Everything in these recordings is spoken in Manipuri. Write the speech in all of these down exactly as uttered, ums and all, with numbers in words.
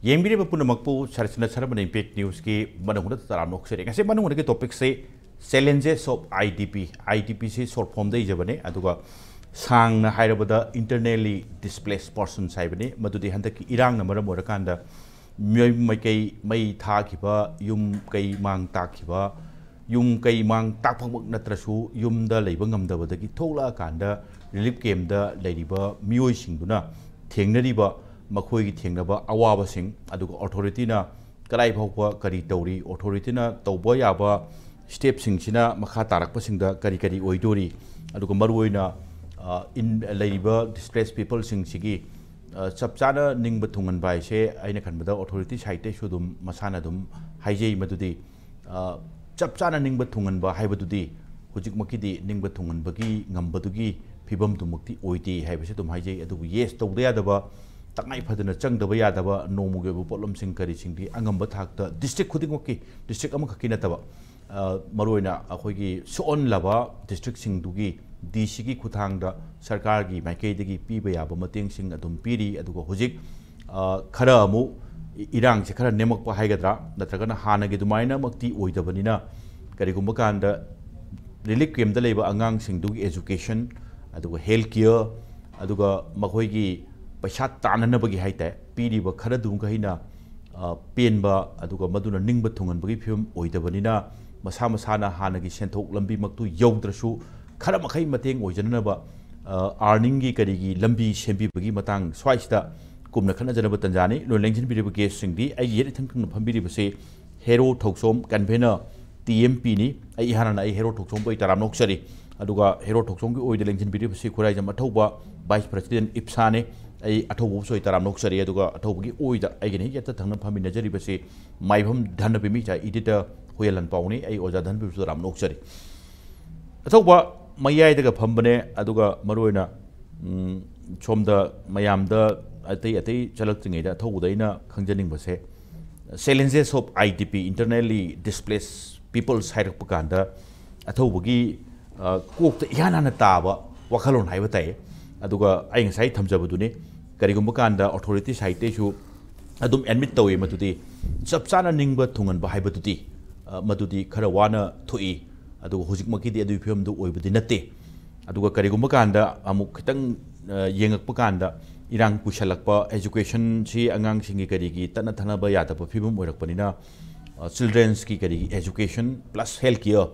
ꯌꯦꯡꯕꯤꯔꯤꯕ ꯄꯨꯝꯅꯃꯛꯄꯨ ꯁꯔꯁꯅ ꯁꯔꯃꯅ ꯏꯝꯄꯦꯛ ꯅ꯭ꯌꯨꯁꯀꯤ ꯃꯅꯨꯡꯗ ꯇꯔꯥꯝꯅ ꯑꯣꯛꯆꯔꯤ꯫ ꯉꯁꯤ ꯃꯅꯨꯡꯗꯒꯤ ꯇꯣꯄꯤꯛꯁꯦ challenges of I D P. I D ꯄꯤꯁꯤ ꯁꯣꯔꯠ ꯐꯣꯝꯗ ꯏꯖꯕꯅꯦ, ꯑꯗꯨꯒ ꯁꯥꯡꯅ ꯍꯥꯏꯔꯕꯗ ꯏꯟꯇꯔꯅꯦꯜꯂꯤ ꯗꯤꯁꯄ꯭ꯂꯦꯁ ꯄꯔꯁꯟꯁ ꯍꯥꯏꯕꯅꯤ꯫ ꯃꯗꯨꯗꯤ ꯍꯟꯗꯛꯀꯤ ꯏꯔꯥꯡꯅ ꯃꯔꯝ ꯑꯣꯏꯔꯀꯥꯟꯗ ꯃꯤꯑꯣꯏ ꯃꯥꯏꯀꯩ ꯃꯩ ꯊꯥꯈꯤꯕ, ꯌꯨꯝ ꯀꯩ ꯃꯥꯡ ꯇꯥꯛꯈꯤꯕ, ꯌꯨꯝ ꯀꯩ ꯃꯥꯡ ꯇꯥꯛꯄꯃꯛ ꯅꯠꯇ꯭ꯔꯁꯨ ꯌꯨꯝꯗ ꯂꯩꯕ ꯉꯝꯗꯕꯗꯒꯤ ꯊꯣꯛꯂꯛꯑꯀꯥꯟꯗ ꯔꯤꯂꯤꯐ ꯀꯦꯝꯗ ꯂꯩꯔꯤꯕ ꯃꯤꯑꯣꯏꯁꯤꯡꯗꯨꯅ ꯊꯦꯡꯅꯔꯤꯕ, ꯃꯈꯣꯏꯒꯤ ꯊꯦꯡꯅꯕ ꯑꯋꯥꯕꯁꯤꯡ, ꯑꯗꯨꯒ ꯑꯣꯊꯣꯔꯤꯇꯤꯅ ꯀꯗꯥꯏ ꯐꯥꯎꯕ ꯀꯔꯤ ꯇꯧꯔꯤ, ꯑꯣꯊꯣꯔꯤꯇꯤꯅ ꯇꯧꯕ ꯌꯥꯕ ꯁ꯭ꯇꯦꯞꯁꯤꯡꯁꯤꯅ ꯃꯈꯥ ꯇꯥꯔꯛꯄꯁꯤꯡꯗ ꯀꯔꯤ ꯀꯔꯤ ꯑꯣꯏꯗꯣꯔꯤ, ꯑꯗꯨꯒ ꯃꯔꯨꯑꯣꯏꯅ, ꯑ, ꯏꯟ-, ꯂꯩꯔꯤꯕ ꯗꯤꯁꯄ꯭ꯂꯦꯁ ꯄꯤꯄꯜꯁꯤꯡꯁꯤꯒꯤ, ꯑ, ꯆꯞ ꯆꯥꯅ ꯅꯤꯡꯕ ꯊꯨꯡꯍꯟꯕ ꯍꯥꯏꯁꯦ ꯑꯩꯅ ꯈꯟꯕꯗ ꯑꯣꯊꯣꯔꯤꯇꯤ ꯁꯥꯏꯠꯇꯩꯁꯨ ꯑꯗꯨꯝ ꯃꯁꯥꯅ ꯑꯗꯨꯝ ꯍꯥꯏꯖꯩ ꯃꯗꯨꯗꯤ, ꯑ, ꯆꯞ ꯆꯥꯅ ꯅꯤꯡꯕ ꯊꯨꯡꯍꯟꯕ ꯍꯥꯏꯕꯗꯨꯗꯤ ꯍꯧꯖꯤꯛꯃꯛꯀꯤꯗꯤ ꯅꯤꯡꯕ ꯊꯨꯡꯍꯟꯕꯒꯤ ꯉꯝꯕꯗꯨꯒꯤ ꯐꯤꯕꯝꯗꯨꯃꯛꯇꯤ ꯑꯣꯏꯗꯦ ꯍꯥꯏꯕꯁꯤ ꯑꯗꯨꯝ ꯍꯥꯏꯖꯩ꯫ ꯑꯗꯨꯕꯨ ꯌꯦꯁ ꯇꯧꯗ ꯌꯥꯗꯕ, ꯇꯉꯥꯏ ꯐꯗꯅ ꯆꯪꯗꯕ ꯌꯥꯗꯕ ꯅꯣꯡꯃꯒꯤ ꯑꯣꯏꯕ ꯄꯣꯠꯂꯝꯁꯤꯡ ꯀꯔꯤꯁꯤꯡꯗꯤ ꯑꯉꯝꯕ ꯊꯥꯛꯇ ꯗꯤꯁꯇ꯭ꯔꯤꯛ ꯈꯨꯗꯤꯡꯃꯛꯀꯤ, ꯗꯤꯁꯇ꯭ꯔꯤꯛ ꯑꯃꯈꯛꯀꯤ ꯅꯠꯇꯕ, ꯑ, ꯃꯔꯨꯑꯣꯏꯅ ꯑꯩꯈꯣꯏꯒꯤ ꯁꯣꯛꯍꯜꯂꯕ ꯗꯤꯁꯇ꯭ꯔꯤꯛꯁꯤꯡꯗꯨꯒꯤ ꯗꯤ ꯁꯤꯒꯤ ꯈꯨꯠꯊꯥꯡꯗ ꯁꯔꯀꯥꯔꯒꯤ ꯃꯥꯏꯀꯩꯗꯒꯤ ꯄꯤꯕ ꯌꯥꯕ ꯃꯇꯦꯡꯁꯤꯡ ꯑꯗꯨꯝ ꯄꯤꯔꯤ꯫ ꯑꯗꯨꯒ ꯍꯧꯖꯤꯛ, ꯑ, ꯈꯔ ꯑꯃꯨꯛ ꯏ-, ꯏꯔꯥꯡꯁꯦ ꯈꯔ ꯅꯦꯝꯃꯛꯄ ꯍꯥꯏꯒꯗ꯭ꯔꯥ, ꯅꯠꯇ꯭ꯔꯒꯅ ꯍꯥꯟꯅꯒꯤ ꯑꯗꯨꯃꯥꯏꯅꯃꯛꯇꯤ ꯑꯣꯏꯗꯕꯅꯤꯅ, ꯀꯔꯤꯒꯨꯝꯕ ꯀꯥꯟꯗ ꯔꯤꯂꯤꯐ ꯀꯦꯝꯗ ꯂꯩꯕ ꯑꯉꯥꯡꯁꯤꯡꯗꯨꯒꯤ ꯑꯦꯖꯨꯀꯦꯁꯟ, ꯑꯗꯨꯒ ꯍꯦꯜꯊ ꯀꯤꯌꯔ, ꯑꯗꯨꯒ ꯃꯈꯣꯏꯒꯤ ꯄꯩꯁꯥ ꯇꯥꯟꯅꯅꯕꯒꯤ ꯍꯥꯏ ꯇꯥꯏ, ꯄꯤꯔꯤꯕ ꯈꯔꯗꯨꯃꯈꯩꯅ, ꯑ, ꯄꯦꯟꯕ, ꯑꯗꯨꯒ ꯃꯗꯨꯅ ꯅꯤꯡꯕ ꯊꯨꯡꯍꯟꯕꯒꯤ ꯐꯤꯕꯝ ꯑꯣꯏꯗꯕꯅꯤꯅ, ꯃꯁꯥ ꯃꯁꯥꯅ ꯍꯥꯟꯅꯒꯤ ꯁꯦꯟꯊꯣꯛ ꯂꯝꯕꯤꯃꯛꯇꯨ ꯌꯧꯗ꯭ꯔꯁꯨ ꯈꯔ ꯃꯈꯩ ꯃꯇꯦꯡ ꯑꯣꯏꯖꯅꯅꯕ, ꯑ, ꯑꯥꯔꯅꯤꯡꯒꯤ ꯀꯔꯤꯒꯤ ꯂꯝꯕꯤ ꯁꯦꯝꯕꯤꯕꯒꯤ ꯃꯇꯥꯡ ꯁ꯭ꯋꯥꯏꯁꯤꯗ ꯀꯨꯞꯅ ꯈꯟꯅꯖꯅꯕ ꯇꯟꯖꯥꯅꯤ꯫ ꯂꯣꯏ ꯂꯦꯡꯁꯤꯟꯕꯤꯔꯤꯕ ꯒꯦꯁꯁꯤꯡꯗꯤ ꯑꯩꯒꯤ ꯌꯦꯠ ꯏꯊꯪ ꯊꯪꯅ ꯐꯝꯕꯤꯔꯤꯕꯁꯤ ꯍꯦꯔꯣ ꯊꯧꯁꯣꯝ, ꯀꯟꯚꯦꯅꯔ ꯇꯤ ꯑꯦꯝ ꯄꯤꯅꯤ꯫ ꯑꯩ ꯏꯍꯥꯟ ꯍꯥꯟꯅ ꯑꯩ ꯍꯦꯔꯣ ꯊꯧꯁꯣꯝꯕꯨ ꯑꯩ ꯇꯔꯥꯝꯅ ꯑꯣꯛꯆꯔꯤ꯫ ꯑꯗꯨꯒ ꯍꯦꯔꯣ ꯊꯧꯁꯣꯝꯒꯤ ꯑꯣꯏꯗ ꯂꯦꯡꯁꯤꯟꯕꯤꯔꯤꯕꯁꯤ ꯈꯨꯔꯥꯏꯖꯝ ꯑꯊꯧꯕ, ꯚꯥꯏꯁ ꯄ꯭ꯔꯦꯁꯤꯗꯦꯟꯠ ꯏꯞꯁꯥꯅꯤ꯫ ꯑꯩ ꯑꯊꯧꯕꯕꯨꯁꯨ ꯑꯩ ꯇꯔꯥꯝꯅ ꯑꯣꯛꯆꯔꯤ꯫ ꯑꯗꯨꯒ ꯑꯊꯧꯕꯒꯤ ꯑꯣꯏꯗ ꯑꯩꯒꯤꯅ ꯍꯦꯛ ꯌꯦꯠꯇ ꯊꯪꯅ ꯐꯝꯃꯤꯟꯅꯖꯔꯤꯕꯁꯤ ꯃꯥꯏꯕꯝ ꯙꯅꯕꯤꯃꯤ, ꯏꯆꯥ ꯏꯗꯤꯇꯔ ꯍꯨꯌꯦꯜ ꯂꯥꯟꯄꯥꯎꯅꯤ꯫ ꯑꯩ ꯑꯣꯖꯥ ꯙꯅꯕꯤꯕꯨꯁꯨ ꯇꯔꯥꯝꯅ ꯑꯣꯛꯆꯔꯤ꯫ ꯑꯊꯧꯕ ꯃꯌꯥꯏꯗꯒ ꯐꯝꯕꯅꯦ, ꯑꯗꯨꯒ ꯃꯔꯨꯑꯣꯏꯅ, ꯎꯝ, ꯁꯣꯝꯗ ꯃꯌꯥꯝꯗ ꯑꯇꯩ ꯑꯇꯩ ꯆꯠꯂꯛꯇ꯭ꯔꯤꯉꯩꯗ ꯑꯊꯧꯕꯗ ꯑꯩꯅ ꯈꯪꯖꯅꯤꯡꯕꯁꯦ, challenges of I D P, internally displaced peoples ꯍꯥꯏꯔꯛꯄ ꯀꯥꯟꯗ ꯑꯊꯧꯕꯒꯤ, ꯑ, ꯀꯣꯛꯇ ꯏꯍꯥꯟ ꯍꯥꯟꯅ ꯇꯥꯕ ꯋꯥꯈꯜꯂꯣꯟ ꯍꯥꯏꯕ ꯇꯥꯏ꯫ ꯑꯗꯨꯒ ꯑꯩ ꯉꯁꯥꯏ ꯊꯝꯖꯕꯗꯨꯅꯤ, ꯀꯔꯤꯒꯨꯝꯕ ꯀꯥꯟꯗ ꯑꯣꯊꯣꯔꯤꯇꯤ ꯁꯥꯏꯠꯇꯩꯁꯨ ꯑꯗꯨꯝ ꯑꯦꯗꯃꯤꯠ ꯇꯧꯏ꯫ ꯃꯗꯨꯗꯤ ꯆꯞ ꯆꯥꯅ ꯅꯤꯡꯕ ꯊꯨꯡꯍꯟꯕ ꯍꯥꯏꯕꯗꯨꯗꯤ, ꯑ, ꯃꯗꯨꯗꯤ ꯈꯔ ꯋꯥꯅ ꯊꯣꯛꯏ꯫ ꯑꯗꯨꯒ ꯍꯧꯖꯤꯛꯃꯛꯀꯤꯗꯤ ꯑꯗꯨꯒꯤ ꯐꯤꯕꯝꯗꯨ ꯑꯣꯏꯕꯗꯤ ꯅꯠꯇꯦ꯫ ꯑꯗꯨꯒ ꯀꯔꯤꯒꯨꯝꯕ ꯀꯥꯟꯗ ꯑꯃꯨꯛ ꯈꯤꯇꯪ, ꯑ, ꯌꯦꯡꯉꯛꯄ ꯀꯥꯟꯗ ꯏꯔꯥꯡ ꯀꯨꯏꯁꯜꯂꯛꯄ, educationꯁꯤ ꯑꯉꯥꯡꯁꯤꯡꯒꯤ ꯀꯔꯤꯒꯤ ꯇꯠꯅ ꯊꯥꯅꯕ ꯌꯥꯗꯕ ꯐꯤꯕꯝ ꯑꯣꯏꯔꯛꯄꯅꯤꯅ, ꯑ, childrenꯁꯀꯤ ꯀꯔꯤꯒꯤ education plus health care,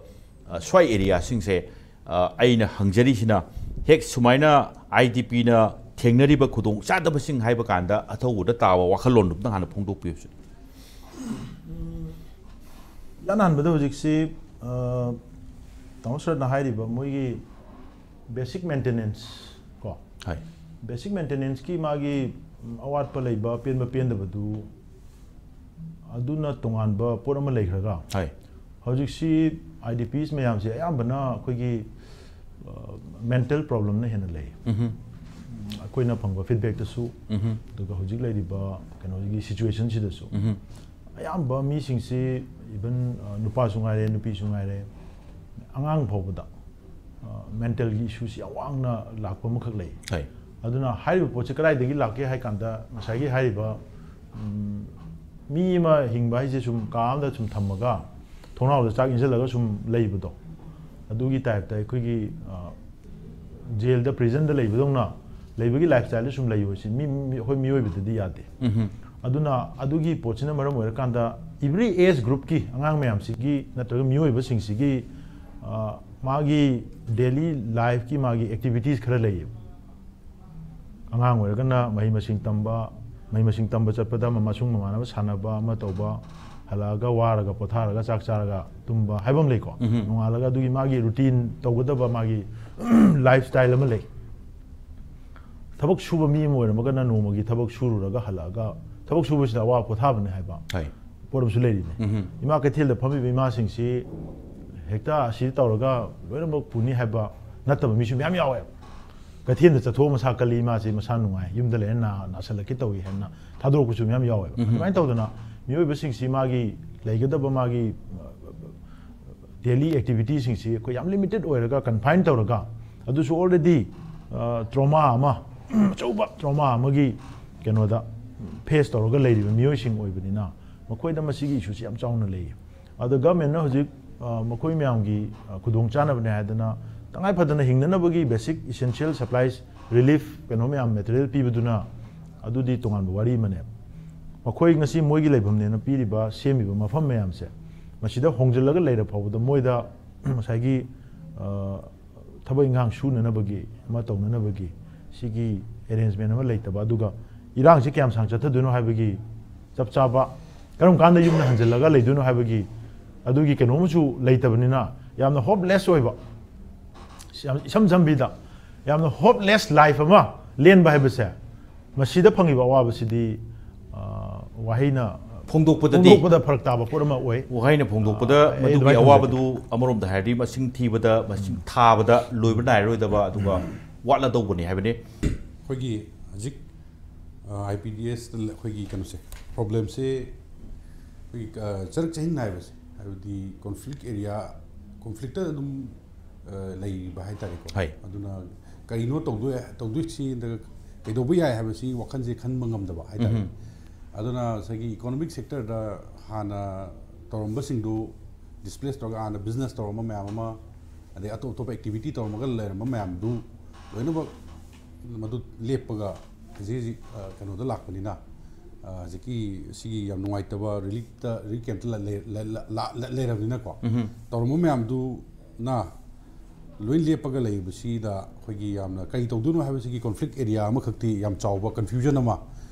ꯑ, ꯁ꯭ꯋꯥꯏ areaꯁꯤꯡꯁꯦ, ꯑ, ꯑꯩꯅ ꯍꯪꯖꯔꯤꯁꯤꯅ, ꯍꯦꯛ ꯁꯨꯃꯥꯏꯅ IDPꯅ ꯊꯦꯡꯅꯔꯤꯕ ꯈꯨꯗꯣꯡꯆꯥꯗꯕꯁꯤꯡ ꯍꯥꯏꯕ ꯀꯥꯟꯗ ꯑꯊꯧꯕꯗ ꯇꯥꯕ ꯋꯥꯈꯜꯂꯣꯟꯗꯨ ꯑꯝꯇꯪ ꯍꯥꯟꯅ ꯐꯣꯡꯗꯣꯛꯄꯤꯌꯨ꯫ ꯏꯍꯥꯟ ꯍꯥꯟꯕꯗ ꯍꯧꯖꯤꯛꯁꯤ, ꯑ, ꯇꯥꯃꯣ ꯁꯔꯠꯅ ꯍꯥꯏꯔꯤꯕ ꯃꯣꯏꯒꯤ basic maintenance ꯀꯣ, ꯍꯣꯏ꯫ Basic maintenanceꯀꯤ ꯃꯥꯒꯤ, ꯎꯝ, ꯑꯋꯥꯠꯄ ꯂꯩꯕ, ꯄꯦꯟꯕ ꯄꯦꯟꯗꯕꯗꯨ, ꯑꯗꯨꯅ ꯇꯣꯉꯥꯟꯕ ꯄꯣꯠ ꯑꯃ ꯂꯩꯈ꯭ꯔꯒ, ꯍꯣꯏ꯫ ꯍꯧꯖꯤꯛꯁꯤ IDPs ꯃꯌꯥꯝꯁꯦ ꯑꯌꯥꯝꯕꯅ ꯑꯩꯈꯣꯏꯒꯤ, ꯑ, mental problemꯅ ꯍꯦꯟꯅ ꯂꯩ꯫ ꯎꯝꯍꯨꯝ꯫ ꯑꯩꯈꯣꯏꯅ ꯐꯪꯕ feedbackꯇꯁꯨ, ꯎꯝꯍꯨꯝ꯫ ꯑꯗꯨꯒ ꯍꯧꯖꯤꯛ ꯂꯩꯔꯤꯕ ꯀꯩꯅꯣꯒꯤ situationꯁꯤꯗꯁꯨ, ꯎꯝꯍꯨꯝ꯫ ꯑꯌꯥꯝꯕ ꯃꯤꯁꯤꯡꯁꯤ, even, ꯑ, ꯅꯨꯄꯥꯁꯨ ꯉꯥꯏꯔꯦ, ꯅꯨꯄꯤꯁꯨ ꯉꯥꯏꯔꯦ, ꯑꯉꯥꯡ ꯐꯥꯎꯕꯗ, ꯑ, mentalꯒꯤ issueꯁꯤ ꯌꯥꯝ ꯋꯥꯡꯅ ꯂꯥꯛꯄ ꯑꯃꯈꯛ ꯂꯩ꯫ ꯍꯣꯏ꯫ ꯑꯗꯨꯅ ꯍꯥꯏꯔꯤꯕ ꯄꯣꯠꯁꯦ ꯀꯗꯥꯏꯗꯒꯤ ꯂꯥꯛꯀꯦ ꯍꯥꯏ ꯀꯥꯟꯗ, ꯉꯁꯥꯏꯒꯤ ꯍꯥꯏꯔꯤꯕ, ꯎꯝ, ꯃꯤ ꯑꯃ ꯍꯤꯡꯕ ꯍꯥꯏꯁꯦ ꯁꯨꯝ ꯀꯥ ꯑꯃꯗ ꯁꯨꯝ ꯊꯝꯃꯒ, ꯊꯣꯡꯅꯥꯎꯗ ꯆꯥꯛ ꯏꯟꯁꯤꯜꯂꯒ ꯁꯨꯝ ꯂꯩꯕꯗꯣ, ꯑꯗꯨꯒꯤ typeꯇ ꯑꯩꯈꯣꯏꯒꯤ, ꯑ, jailꯗ, prisonꯗ ꯂꯩꯕꯗꯧꯅ ꯂꯩꯕꯒꯤ lifestyleꯗ ꯁꯨꯝ ꯂꯩꯌꯨ ꯁꯤ ꯃꯤ, ꯃꯤ, ꯑꯩꯈꯣꯏ ꯃꯤꯑꯣꯏꯕꯗꯗꯤ ꯌꯥꯗꯦ꯫ ꯎꯝꯍꯨꯝ꯫ ꯑꯗꯨꯅ ꯑꯗꯨꯒꯤ ꯄꯣꯠꯁꯤꯅ ꯃꯔꯝ ꯑꯣꯏꯔꯀꯥꯟꯗ every age groupꯀꯤ ꯑꯉꯥꯡ ꯃꯌꯥꯝꯁꯤꯒꯤ ꯅꯠꯇ꯭ꯔꯒ ꯃꯤꯑꯣꯏꯕꯁꯤꯡꯁꯤꯒꯤ, ꯑ, ꯃꯥꯒꯤ daily lifeꯀꯤ ꯃꯥꯒꯤ activities ꯈꯔ ꯂꯩꯌꯦꯕ꯫ ꯑꯉꯥꯡ ꯑꯣꯏꯔꯒꯅ ꯃꯍꯩ ꯃꯁꯤꯡ ꯇꯝꯕ, ꯃꯍꯩ ꯃꯁꯤꯡ ꯇꯝꯕ ꯆꯠꯄꯗ ꯃ-, ꯃꯁꯨꯡ ꯃꯃꯥꯟꯅꯕ ꯁꯥꯟꯅꯕ ꯑꯃ ꯇꯧꯕ, ꯍꯜꯂꯛꯑꯒ ꯋꯥꯔꯒ ꯄꯣꯊꯥꯔꯒ ꯆꯥꯛ ꯆꯥꯔꯒ ꯇꯨꯝꯕ ꯍꯥꯏꯕ ꯑꯃ ꯂꯩꯀꯣ꯫ ꯎꯝꯍꯨꯝ꯫ ꯅꯣꯡꯉꯥꯜꯂꯒ ꯑꯗꯨꯒꯤ ꯃꯥꯒꯤ routine ꯇꯧꯒꯗꯕ ꯃꯥꯒꯤ lifestyle ꯑꯃ ꯂꯩ꯫ ꯊꯕꯛ ꯁꯨꯕ ꯃꯤ ꯑꯃ ꯑꯣꯏꯔꯝꯃꯒꯅ ꯅꯣꯡꯃꯒꯤ ꯊꯕꯛ ꯁꯨꯔꯨꯔꯒ ꯍꯜꯂꯛꯑꯒ, ꯊꯕꯛ ꯁꯨꯕꯁꯤꯗ ꯑꯋꯥꯕ ꯄꯣꯊꯥꯕꯅꯤ ꯍꯥꯏꯕ ꯍꯣꯏ꯫ ꯄꯣꯠ ꯑꯃꯁꯨ ꯂꯩꯔꯤꯅꯦ꯫ ꯎꯝꯍꯨꯝ꯫ ꯏꯃꯥ ꯀꯩꯊꯦꯜꯗ ꯐꯝꯃꯤꯕ ꯏꯃꯥꯁꯤꯡꯁꯤ ꯍꯦꯛꯇ ꯑꯁꯤ ꯇꯧꯔꯒ ꯂꯣꯏꯅꯃꯛ ꯄꯨꯅꯤ ꯍꯥꯏꯕ ꯅꯠꯇꯕ ꯃꯤꯁꯨ ꯃꯌꯥꯝ ꯌꯥꯎꯋꯦꯕ꯫ ꯀꯩꯊꯦꯜꯗ ꯆꯠꯊꯣꯛꯑ ꯃꯁꯥ ꯀꯜꯂꯤ, ꯏꯃꯥꯁꯤ ꯃꯁꯥ ꯅꯨꯡꯉꯥꯏ, ꯌꯨꯝꯗ ꯂꯩꯔ ꯅꯥ-, ꯅꯥꯁꯜꯂꯛꯀꯦ ꯇꯧꯏ ꯍꯥꯏꯅ ꯊꯥꯗꯣꯔꯛꯄꯁꯨ ꯃꯌꯥꯝ ꯌꯥꯎꯋꯦꯕ꯫ ꯎꯝꯍꯨꯝ꯫ ꯑꯗꯨꯃꯥꯏꯅ ꯇꯧꯗꯅ ꯃꯤꯑꯣꯏꯕꯁꯤꯡꯁꯤ ꯃꯥꯒꯤ ꯂꯩꯒꯗꯕ ꯃꯥꯒꯤ, ꯑ, daily activityꯁꯤꯡꯁꯤ ꯑꯩꯈꯣꯏ ꯌꯥꯝ limited ꯑꯣꯏꯔꯒ, confine ꯇꯧꯔꯒ, ꯑꯗꯨꯁꯨ already, ꯑ, trauma ꯑꯃ, ꯑꯆꯧꯕ trauma ꯑꯃꯒꯤ ꯀꯩꯅꯣꯗ, ꯐꯦꯁ ꯇꯧꯔꯒ ꯂꯩꯔꯤꯕ ꯃꯤꯑꯣꯏꯁꯤꯡ ꯑꯣꯏꯕꯅꯤꯅ ꯃꯈꯣꯏꯗ ꯃꯁꯤꯒꯤ ꯏꯁꯨꯁꯤ ꯌꯥꯝ ꯆꯥꯎꯅ ꯂꯩ꯫ ꯑꯗꯣ ꯒꯚꯔꯟꯃꯦꯟꯠꯅ ꯍꯧꯖꯤꯛ ꯑ, ꯃꯈꯣꯏ ꯃꯌꯥꯝꯒꯤ ꯑ, ꯈꯨꯗꯣꯡ ꯆꯥꯅꯕꯅꯦ ꯍꯥꯏꯗꯅ ꯇꯉꯥꯏ ꯐꯗꯅ ꯍꯤꯡꯅꯅꯕꯒꯤ ꯕꯦꯁꯤꯛ ꯏꯁꯦꯟꯁꯤꯌꯦꯜ ꯁꯄ꯭ꯂꯥꯏꯁ, ꯔꯤꯂꯤꯐ, ꯀꯩꯅꯣ ꯃꯌꯥꯝ, ꯃꯦꯇꯔꯤꯌꯦꯜ ꯄꯤꯕꯗꯨꯅ ꯑꯗꯨꯗꯤ ꯇꯣꯉꯥꯟꯕ ꯋꯥꯔꯤ ꯑꯃꯅꯦ꯫ ꯃꯈꯣꯏ ꯉꯁꯤ ꯃꯣꯏꯒꯤ ꯂꯩꯐꯝꯅꯦꯅ ꯄꯤꯔꯤꯕ, ꯁꯦꯝꯃꯤꯕ ꯃꯐꯝ ꯃꯌꯥꯝꯁꯦ ꯃꯁꯤꯗ ꯍꯣꯡꯖꯤꯜꯂꯒ ꯂꯩꯔ ꯐꯥꯎꯕꯗ ꯃꯣꯏꯗ ꯉꯁꯥꯏꯒꯤ ꯑ, ꯊꯕꯛ ꯏꯪꯈꯥꯡ ꯁꯨꯅꯅꯕꯒꯤ ꯑꯃ ꯇꯧꯅꯅꯕꯒꯤ ꯁꯤꯒꯤ ꯑꯦꯔꯦꯟꯖꯃꯦꯟ ꯑꯃ ꯂꯩꯇꯕ, ꯑꯗꯨꯒ ꯏꯔꯥꯡꯁꯤ ꯀꯌꯥꯝ ꯁꯥꯡ ꯆꯠꯊꯗꯣꯏꯅꯣ ꯍꯥꯏꯕꯒꯤ ꯆꯞ ꯆꯥꯕ, ꯀꯔꯝ ꯀꯥꯟꯗ ꯌꯨꯝꯗ ꯍꯟꯖꯤꯜꯂꯒ ꯂꯩꯗꯣꯏꯅꯣ ꯍꯥꯏꯕꯒꯤ ꯑꯗꯨꯒꯤ ꯀꯩꯅꯣ ꯑꯃꯁꯨ ꯂꯩꯇꯕꯅꯤꯅ ꯌꯥꯝꯅ ꯍꯣꯞꯂꯦꯁ ꯑꯣꯏꯕ, ꯌꯥꯝ ꯏꯁꯝ ꯁꯝꯕꯤꯗ ꯌꯥꯝꯅ ꯍꯣꯞꯂꯦꯁ ꯂꯥꯏꯐ ꯑꯃ ꯂꯦꯟꯕ ꯍꯥꯏꯕꯁꯦ, ꯃꯁꯤꯗ ꯐꯪꯉꯤꯕ ꯑꯋꯥꯕꯁꯤꯗꯤ ꯑ, ꯋꯥꯍꯩꯅ ꯐꯣꯡꯗꯣꯛꯄꯗꯗꯤ ꯐꯣꯡꯗꯣꯛꯄꯗ ꯐꯔꯛ ꯇꯥꯕ ꯄꯣꯠ ꯑꯃ ꯑꯣꯏ꯫ ꯋꯥꯍꯩꯅ ꯐꯣꯡꯗꯣꯛꯄꯗ ꯑ, ꯑꯩ ꯃꯗꯨꯒꯤ ꯑꯗꯨꯃꯥꯏꯅ ꯑꯋꯥꯕꯗꯨ ꯊꯝꯖꯒꯦ꯫ ꯑꯃꯔꯣꯝꯗ ꯍꯥꯏꯔꯗꯤ ꯃꯁꯤꯡ ꯊꯤꯕꯗ, ꯃꯁꯤꯡ ꯊꯥꯕꯗ ꯂꯣꯏꯕ ꯅꯥꯏꯔꯔꯣꯏꯗꯕ, ꯑꯗꯨꯒ ꯋꯥꯠꯂꯗꯧꯕꯅꯤ ꯍꯥꯏꯕꯅꯤ꯫ ꯑꯩꯈꯣꯏꯒꯤ ꯍꯧꯖꯤꯛ ꯑꯥꯏ ꯄꯤ ꯗꯤ ꯑꯦꯁꯇ ꯑꯩꯈꯣꯏꯒꯤ ꯀꯩꯅꯣꯁꯦ, ꯄ꯭ꯔꯣꯕ꯭ꯂꯦꯝꯁꯦ ꯑꯩꯈꯣꯏꯒꯤ ꯑ, ꯆꯔꯛ ꯆꯍꯤꯡ ꯅꯥꯏꯕꯁꯦ, ꯍꯥꯏꯕꯗꯤ ꯀꯣꯟꯐ꯭ꯂꯤꯛ ꯑꯦꯔꯤꯌꯥ, ꯀꯣꯟꯐ꯭ꯂꯤꯛꯇ ꯑꯗꯨꯝ ꯑ, ꯂꯩꯔꯤꯕ ꯍꯥꯏꯇꯥꯔꯦꯀꯣ꯫ ꯍꯣꯏ꯫ ꯑꯗꯨꯅ ꯀꯔꯤꯅꯣ ꯇꯧꯗꯣꯏ ꯇꯧꯗꯣꯏꯁꯤ, ꯅꯠꯇ꯭ꯔꯒ ꯀꯩꯗꯧꯕ ꯌꯥꯏ ꯍꯥꯏꯕꯁꯤ ꯋꯥꯈꯜꯁꯦ ꯈꯟꯕ ꯉꯝꯗꯕ ꯍꯥꯏꯇꯥꯔꯦ꯫ ꯎꯝ꯫ ꯑꯗꯨꯅ ꯉꯁꯥꯏꯒꯤ ꯏꯀꯣꯅꯣꯃꯤꯛ ꯁꯦꯛꯇꯔꯗ ꯍꯥꯟꯅ ꯇꯧꯔꯝꯕꯁꯤꯡꯗꯨ ꯗꯤꯁꯄ꯭ꯂꯦꯁ ꯇꯧꯔꯒ, ꯍꯥꯟꯅ ꯕꯤꯖꯤꯅꯦꯁ ꯇꯧꯔꯝꯕ ꯃꯌꯥꯝ ꯑꯃ, ꯑꯗꯩ ꯑꯇꯣꯞ ꯑꯇꯣꯞꯄ ꯑꯦꯛꯇꯤꯚꯤꯇꯤ ꯇꯧꯔꯝꯃꯒ ꯂꯩꯔꯝꯕ ꯃꯌꯥꯝꯗꯨ ꯂꯣꯏꯅꯃꯛ ꯃꯗꯨ ꯂꯦꯞꯄꯒ ꯍꯧꯖꯤꯛ ꯍꯧꯖꯤꯛ ꯑ, ꯀꯩꯅꯣꯗ ꯂꯥꯛꯄꯅꯤꯅ, ꯑ, ꯍꯧꯖꯤꯛꯀꯤ ꯁꯤꯒꯤ ꯌꯥꯝ ꯅꯨꯡꯉꯥꯏꯇꯕ ꯔꯤꯂꯤꯐꯇ, ꯔꯤꯂꯤꯐ ꯀꯦꯝꯞꯇ ꯂ-, ꯂꯩ-, ꯂ-, ꯂ-, ꯂ-, ꯂꯩꯔꯕꯅꯤꯅꯀꯣ, ꯎꯝ꯫ ꯇꯧꯔꯝꯕ ꯃꯌꯥꯝꯗꯨꯅ ꯂꯣꯏ ꯂꯦꯞꯄꯒ ꯂꯩꯕꯁꯤꯗ ꯑꯩꯈꯣꯏꯒꯤ ꯌꯥꯝꯅ ꯀꯔꯤ ꯇꯧꯗꯣꯏꯅꯣ ꯍꯥꯏꯕꯁꯤꯒꯤ ꯀꯣꯟꯐ꯭ꯂꯤꯛ ꯑꯦꯔꯤꯌꯥ ꯑꯃꯈꯛꯇꯤ, ꯌꯥꯝ ꯆꯥꯎꯕ ꯀꯟꯐ꯭ꯌꯨꯖꯟ ꯑꯃ,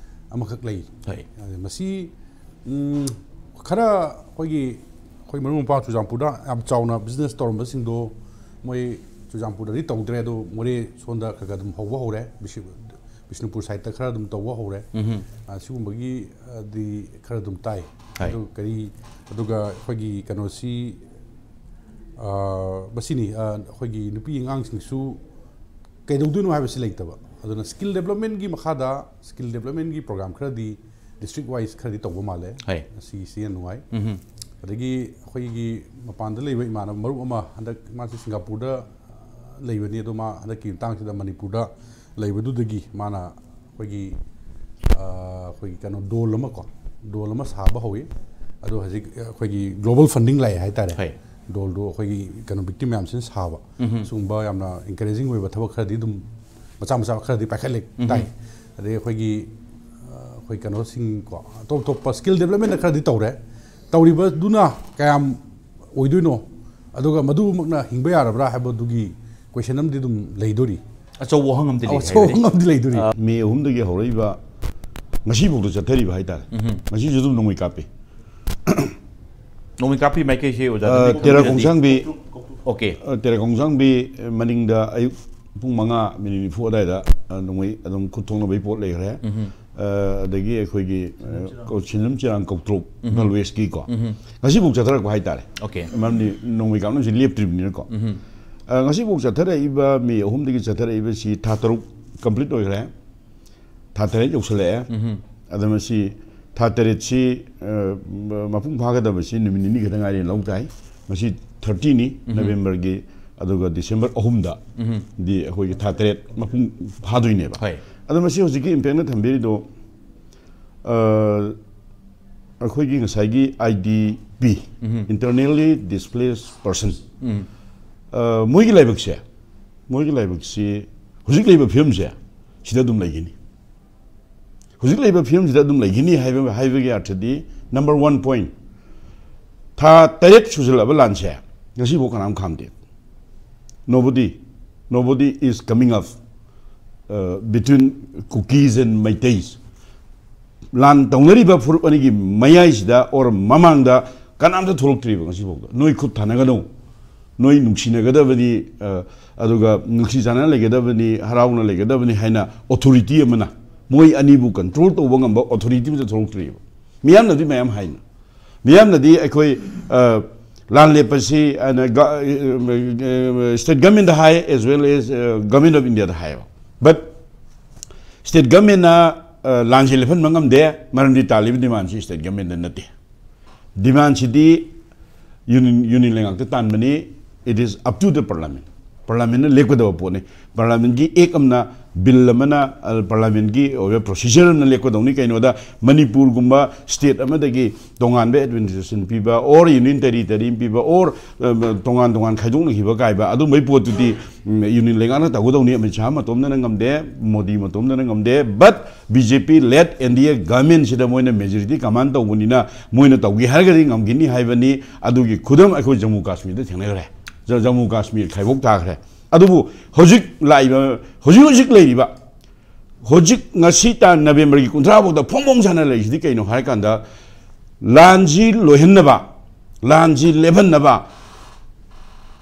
ꯑꯃꯈꯛ ꯂꯩ꯫ ꯍꯣꯏ꯫ ꯑ, ꯃꯁꯤ, ꯎꯝ, ꯈꯔ ꯑꯩꯈꯣꯏꯒꯤ, ꯑꯩꯈꯣꯏ ꯃꯔꯨꯞ ꯃꯄꯥꯡ ꯆꯨꯔꯆꯥꯟꯄꯨꯔꯗ ꯌꯥꯝ ꯆꯥꯎꯅ ꯕꯤꯖꯤꯅꯦꯁ ꯇꯧꯔꯝꯕꯁꯤꯡꯗꯣ ꯃꯣꯏ ꯆꯨꯔꯆꯥꯟꯄꯨꯔꯗꯗꯤ ꯇꯧꯗ꯭ꯔꯦ, ꯑꯗꯣ ꯃꯣꯔꯦ ꯁꯣꯝꯗ ꯈꯔ ꯈꯔ ꯑꯗꯨꯝ ꯍꯧꯕ ꯍꯧꯔꯦ꯫ ꯕꯤꯁ-, ꯕꯤꯁꯅꯨꯄꯨꯔ ꯁꯥꯏꯠꯇ ꯈꯔ ꯑꯗꯨꯝ ꯇꯧꯕ ꯍꯧꯔꯦ꯫ ꯎꯝꯍꯨꯝ꯫ ꯑ, ꯁꯤꯒꯨꯝꯕꯒꯤ, ꯑ, ꯗꯤ ꯈꯔ ꯑꯗꯨꯝ ꯇꯥꯏ꯫ ꯍꯥꯏ꯫ ꯑꯗꯨ ꯀꯔꯤ, ꯑꯗꯨꯒ ꯑꯩꯈꯣꯏꯒꯤ ꯀꯩꯅꯣꯁꯤ, ꯑ, ꯃꯁꯤꯅꯤ, ꯑ, ꯑꯩꯈꯣꯏꯒꯤ ꯅꯨꯄꯤ ꯑꯉꯥꯡꯁꯤꯡꯁꯨ ꯀꯩꯗꯧꯗꯣꯏꯅꯣ ꯍꯥꯏꯕꯁꯤ ꯂꯩꯇꯕ꯫ ꯑꯗꯨꯅ ꯁ꯭ꯀꯤꯜ ꯗꯦꯕꯂꯞꯃꯦꯟꯒꯤ ꯃꯈꯥꯗ, ꯁ꯭ꯀꯤꯜ ꯗꯦꯕꯂꯞꯃꯦꯟꯒꯤ ꯄ꯭ꯔꯣꯒ꯭ꯔꯥꯝ ꯈꯔꯗꯤ ꯗꯤꯁꯇ꯭ꯔꯤꯛ ꯋꯥꯏꯁ ꯈꯔꯗꯤ ꯇꯧꯕ ꯃꯥꯜꯂꯦ꯫ ꯍꯥꯏ꯫ ꯁꯤꯒꯤꯁꯤ ꯌꯥꯝ ꯅꯨꯡꯉꯥꯏ꯫ ꯎꯝꯍꯨꯝ꯫ ꯑꯗꯒꯤ ꯑꯩꯈꯣꯏꯒꯤ ꯃꯄꯥꯟꯗ ꯂꯩꯕ ꯏꯃꯥꯟꯅꯕ ꯃꯔꯨꯞ ꯑꯃ, ꯍꯟꯗꯛ ꯃꯥꯁꯤ ꯁꯤꯡꯒꯥꯄꯨꯔꯗ, ꯑ, ꯂꯩꯕꯅꯤ, ꯑꯗꯣ ꯃꯥ ꯍꯟꯗꯛꯀꯤ ꯃꯇꯥꯡꯁꯤꯗ ꯃꯅꯤꯄꯨꯔꯗ ꯂꯩꯕꯗꯨꯗꯒꯤ ꯃꯥꯅ ꯑꯩꯈꯣꯏꯒꯤ, ꯑ, ꯑꯩꯈꯣꯏꯒꯤ ꯀꯩꯅꯣ ꯗꯣꯜ ꯑꯃ ꯀꯣ, ꯗꯣꯜ ꯑꯃ ꯁꯥꯕ ꯍꯧꯋꯤ꯫ ꯑꯗꯣ ꯍꯧꯖꯤꯛ ꯑꯩꯈꯣꯏꯒꯤ global funding ꯂꯥꯛꯑꯦ ꯍꯥꯏꯇꯥꯔꯦ꯫ ꯗꯣꯜꯗꯣ ꯑꯩꯈꯣꯏꯒꯤ ꯀꯩꯅꯣ victim ꯃꯌꯥꯝꯁꯤꯅ ꯁꯥꯕ꯫ ꯁꯤꯒꯨꯝꯕ ꯌꯥꯝꯅ encouraging ꯑꯣꯏꯕ ꯊꯕꯛ ꯈꯔꯗꯤ ꯑꯗꯨꯝ ꯃꯆꯥ ꯃꯆꯥ ꯈꯔꯗꯤ ꯄꯥꯏꯈꯠꯂꯦ ꯇꯥꯏ꯫ ꯑꯗꯩ ꯑꯩꯈꯣꯏꯒꯤ ꯑ, ꯑꯩꯈꯣꯏ ꯀꯩꯅꯣꯁꯤꯡ ꯀꯣ, ꯑꯇꯣꯞ ꯑꯇꯣꯞꯄ skill development ꯈꯔꯗꯤ ꯇꯧꯔꯦ꯫ ꯇꯧꯔꯤꯕꯗꯨꯅ ꯀꯌꯥꯝ ꯑꯣꯏꯗꯣꯏꯅꯣ, ꯑꯗꯨꯒ ꯃꯗꯨꯃꯛꯅ ꯍꯤꯡꯕ ꯌꯥꯔꯕ꯭ꯔꯥ ꯍꯥꯏꯕꯗꯨꯒꯤ question ꯑꯃꯗꯤ ꯑꯗꯨꯝ ꯂꯩꯗꯣꯔꯤ꯫ ꯑꯆꯧꯕ ꯋꯥꯍꯪ ꯑꯃꯗꯤ ꯂꯩ ꯑꯆꯧꯕ ꯍꯥꯏꯕꯗꯤ꯫ ꯋꯥꯍꯪ ꯑꯃꯗꯤ ꯂꯩꯗꯣꯔꯤ꯫ ꯑ, ꯃꯦ ꯑꯍꯨꯝꯗꯒꯤ ꯍꯧꯔꯛꯏꯕ ꯉꯁꯤꯐꯥꯎꯗ ꯆꯠꯊꯔꯤꯕ ꯍꯥꯏꯇꯥꯔꯦ꯫ ꯉꯁꯤꯁꯨ ꯑꯗꯨꯝ ꯅꯣꯡꯃꯩ ꯀꯥꯞꯄꯤ꯫ ꯅꯣꯡꯃꯩ ꯀꯥꯞꯄꯤ ꯃꯥꯏꯀꯩꯁꯦ ꯑꯣꯖꯥ ꯑ, ꯑꯗꯨꯗꯤ ꯇꯦꯔꯥ ꯈꯪꯕꯤꯔꯗꯤ? ꯈꯣꯡꯁꯥꯡꯕꯤ, OK꯫ ꯑ, ꯇꯦꯔꯥ ꯈꯣꯡꯁꯥꯡꯕꯤ, ꯑ, ꯃꯅꯤꯡꯗ ꯑꯌꯨꯛ ꯄꯨꯡ ꯃꯉꯥ ꯃꯤꯅꯤꯠ ꯅꯤꯐꯨ ꯑꯗꯨꯋꯥꯏꯗ, ꯑ, ꯅꯣꯡꯃꯩ ꯑꯗꯨꯝ ꯈꯨꯠ ꯊꯣꯛꯅꯕꯒꯤ ꯄꯣꯠ ꯂꯩꯈ꯭ꯔꯦ꯫ ꯑ, ꯑꯗꯒꯤ ꯑꯩꯈꯣꯏꯒꯤ, ꯑ, ꯀꯣ-, ꯁꯤꯟꯖꯝ ꯆꯤꯔꯥꯡ ꯀꯧꯇ꯭ꯔꯨꯛ, ꯏꯝꯐꯥꯜ West ꯀꯤꯀꯣ꯫ ꯉꯁꯤꯐꯥꯎ ꯆꯠꯊꯔꯛꯄ ꯍꯥꯏꯇꯥꯔꯦ꯫ OK꯫ ꯃꯔꯝꯗꯤ ꯅꯣꯡꯃꯩ ꯀꯥꯞꯅꯕꯁꯤ ꯂꯦꯞꯇ꯭ꯔꯤꯕꯅꯤꯅꯀꯣ꯫ ꯑ, ꯉꯁꯤꯐꯥꯎ ꯆꯠꯊꯔꯛꯏꯕ ꯃꯦ ꯑꯍꯨꯝꯗꯒꯤ ꯆꯠꯊꯔꯛꯏꯕꯁꯤ ꯊꯥ ꯇꯔꯨꯛ complete ꯑꯣꯏꯈ꯭ꯔꯦ꯫ ꯊꯥ ꯇꯔꯦꯠ ꯌꯧꯁꯜꯂꯛꯑꯦ꯫ ꯑꯗ ꯃꯁꯤ ꯊꯥ ꯇꯔꯦꯠꯁꯤ, ꯑ, ꯃꯄꯨꯡ ꯐꯥꯒꯗꯕꯁꯤ ꯅꯨꯃꯤꯠ ꯅꯤꯅꯤ ꯈꯛꯇ ꯉꯥꯏꯔꯦ ꯂꯧ ꯇꯥꯏ꯫ ꯉꯁꯤ thirty ꯅꯤ, November ꯒꯤ, ꯑꯗꯨꯒ December ꯑꯍꯨꯝꯗ ꯗꯤ ꯑꯩꯈꯣꯏꯒꯤ ꯊꯥ ꯇꯔꯦꯠ ꯃꯄꯨꯡ ꯐꯥꯗꯣꯏꯅꯦꯕ꯫ ꯍꯣꯏ꯫ ꯑꯗꯣ ꯃꯁꯤ ꯍꯧꯖꯤꯛꯀꯤ ꯏꯝꯄꯦꯛꯅ ꯊꯝꯕꯤꯔꯤꯗꯣ, ꯑ, ꯑꯩꯈꯣꯏꯒꯤ ꯉꯁꯥꯏꯒꯤ IDP, Internally Displaced Person, ꯑ, ꯃꯣꯏꯒꯤ ꯂꯥꯏꯕꯛꯁꯦ, ꯃꯣꯏꯒꯤ ꯂꯥꯏꯕꯛꯁꯤ ꯍꯧꯖꯤꯛ ꯂꯩꯕ ꯐꯤꯕꯝꯁꯦ ꯁꯤꯗ ꯑꯗꯨꯝ ꯂꯩꯒꯅꯤ꯫ ꯍꯧꯖꯤꯛ ꯂꯩꯕ ꯐꯤꯕꯝꯁꯤꯗ ꯑꯗꯨꯝ ꯂꯩꯒꯅꯤ ꯍꯥꯏꯕ, ꯍꯥꯏꯕꯒꯤ ꯑꯔꯊꯗꯤ, number one point, ꯊꯥ ꯇꯔꯦꯠ ꯁꯨꯖꯜꯂꯛꯑꯕ ꯂꯥꯟꯁꯦ ꯉꯁꯤꯐꯥꯎ ꯀꯅꯥꯝ ꯈꯥꯝꯗꯦ꯫ Nobody, nobody is coming up, uh, between Kukis and Meiteis. ꯂꯥꯟ ꯇꯧꯅꯔꯤꯕ ꯐꯨꯔꯨꯞ ꯑꯅꯤꯒꯤ ꯃꯌꯥꯏꯁꯤꯗ or ꯃꯃꯥꯡꯗ ꯀꯅꯥꯝꯇ ꯊꯣꯛꯂꯛꯇ꯭ꯔꯤꯕ ꯉꯁꯤꯐꯥꯎꯗ꯫ ꯅꯣꯏ ꯈꯨꯠ ꯊꯥꯅꯒꯅꯨ, ꯅꯣꯏ ꯅꯨꯡꯁꯤꯅꯒꯗꯕꯅꯤ, ꯑ, ꯑꯗꯨꯒ ꯅꯨꯡꯁꯤ ꯆꯥꯟꯅꯅ ꯂꯩꯒꯗꯕꯅꯤ, ꯍꯔꯥꯎꯅ ꯂꯩꯒꯗꯕꯅꯤ ꯍꯥꯏꯅ authority ꯑꯃꯅ, ꯃꯣꯏ ꯑꯅꯤꯕꯨ control ꯇꯧꯕ ꯉꯝꯕ authority ꯑꯃꯇ ꯊꯣꯛꯂꯛꯇ꯭ꯔꯤꯕ꯫ ꯃꯤꯌꯥꯝꯅꯗꯤ ꯃꯌꯥꯝ ꯍꯥꯏꯅ, ꯃꯤꯌꯥꯝꯅꯗꯤ ꯑꯩꯈꯣꯏ, ꯑ, ꯂꯥꯟ ꯂꯦꯞꯄꯁꯤ ꯑꯅ ꯒ-, ꯑ, state government ꯗ ꯍꯥꯏ, as well as, ꯑ, Government of India ꯗ ꯍꯥꯏꯌꯦꯕ꯫ But state government ꯅ, ꯑ, ꯂꯥꯟꯁꯤ ꯂꯦꯞꯍꯟꯕ ꯉꯝꯗꯦ, ꯃꯔꯝꯗꯤ ꯇꯥꯜꯂꯤꯕ demand ꯁꯤ state government ꯅ ꯅꯠꯇꯦ꯫ Demand CD union, union ꯂꯩꯉꯥꯛꯇ ꯇꯥꯟꯕꯅꯤ, it is up to the parliament꯫ ꯄꯥꯔꯂꯥꯃꯦꯟꯅ ꯂꯦꯞꯀꯗꯕ ꯄꯣꯠꯅꯤ꯫ ꯄꯥꯔꯂꯥꯃꯦꯟꯒꯤ ꯑꯦꯛ ꯑꯃꯅ, ꯕꯤꯜ ꯑꯃꯅ, ꯑ, ꯄꯥꯔꯂꯥꯃꯦꯟꯒꯤ ꯑꯣꯏꯕ ꯄ꯭ꯔꯣꯁꯤꯖꯔ ꯑꯃꯅ ꯂꯦꯞꯀꯗꯧꯅꯤ꯫ ꯀꯩꯅꯣꯗ ꯃꯅꯤꯄꯨꯔꯒꯨꯝꯕ ꯁ꯭ꯇꯦꯠ ꯑꯃꯗꯒꯤ ꯇꯣꯉꯥꯟꯕ ꯑꯦꯗꯃꯤꯅꯤꯁꯇ꯭ꯔꯦꯁꯟ ꯄꯤꯕ, ꯑꯣꯔ ꯌꯨꯅꯤꯌꯟ ꯇꯦꯔꯤꯇꯔꯤ ꯄꯤꯕ, ꯑꯣꯔ, ꯑ, ꯇꯣꯉꯥꯟ ꯇꯣꯉꯥꯟ ꯈꯥꯏꯗꯣꯛꯅꯈꯤꯕ ꯀꯥꯏꯕ, ꯑꯗꯨꯝꯕꯩ ꯄꯣꯠꯇꯨꯗꯤ, ꯎꯝ, ꯌꯨꯅꯤꯌꯟ ꯂꯩꯉꯥꯛꯅ ꯇꯧꯒꯗꯧꯅꯤ꯫ ꯑꯃꯤꯠ ꯁꯥꯍ ꯃꯇꯣꯝꯗꯅ ꯉꯝꯗꯦ, ꯃꯣꯗꯤ ꯃꯇꯣꯝꯗꯅ ꯉꯝꯗꯦ꯫ But B J P led N D A government ꯁꯤꯗ ꯃꯣꯏꯅ majority command ꯇꯧꯕꯅꯤꯅ ꯃꯣꯏꯅ ꯇꯧꯒꯦ ꯍꯥꯏꯔꯒꯗꯤ ꯉꯝꯈꯤꯅꯤ ꯍꯥꯏꯕꯅꯤ꯫ ꯑꯗꯨꯒꯤ ꯈꯨꯗꯝ ꯑꯩꯈꯣꯏ ꯖꯝꯃꯨ ꯀꯥꯁꯃꯤꯔꯗ ꯊꯦꯡꯅꯈ꯭ꯔꯦ꯫ ꯖ-, ꯖꯝꯃꯨ ꯀꯥꯁꯃꯤꯔ ꯈꯥꯏꯕꯣꯛ ꯇꯥꯈ꯭ꯔꯦ꯫ ꯑꯗꯨꯕꯨ ꯍꯧꯖꯤꯛ ꯂꯥꯛꯏꯕ, ꯍꯧꯖꯤꯛ ꯍꯧꯖꯤꯛ ꯂꯩꯔꯤꯕ, ꯍꯧꯖꯤꯛ ꯉꯁꯤ ꯇꯥꯡ ꯅꯕꯦꯝꯕꯔꯒꯤ ꯀꯨꯟꯊ꯭ꯔꯥ ꯐꯥꯎꯗ ꯐꯣꯡ ꯐꯣꯡ ꯁꯥꯟꯅ ꯂꯩꯔꯤꯁꯤꯗꯤ ꯀꯩꯅꯣ ꯍꯥꯏꯔꯀꯥꯟꯗ, ꯂꯥꯟꯁꯤ ꯂꯣꯏꯍꯟꯅꯕ, ꯂꯥꯟꯁꯤ ꯂꯦꯞꯍꯟꯅꯕ,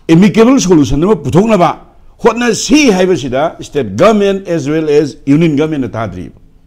amicable solution ꯑꯃ ꯄꯨꯊꯣꯛꯅꯕ ꯍꯣꯠꯅꯁꯤ ꯍꯥꯏꯕꯁꯤꯗ state government as well as union government ꯅ ꯇꯥꯗ꯭ꯔꯤꯕ꯫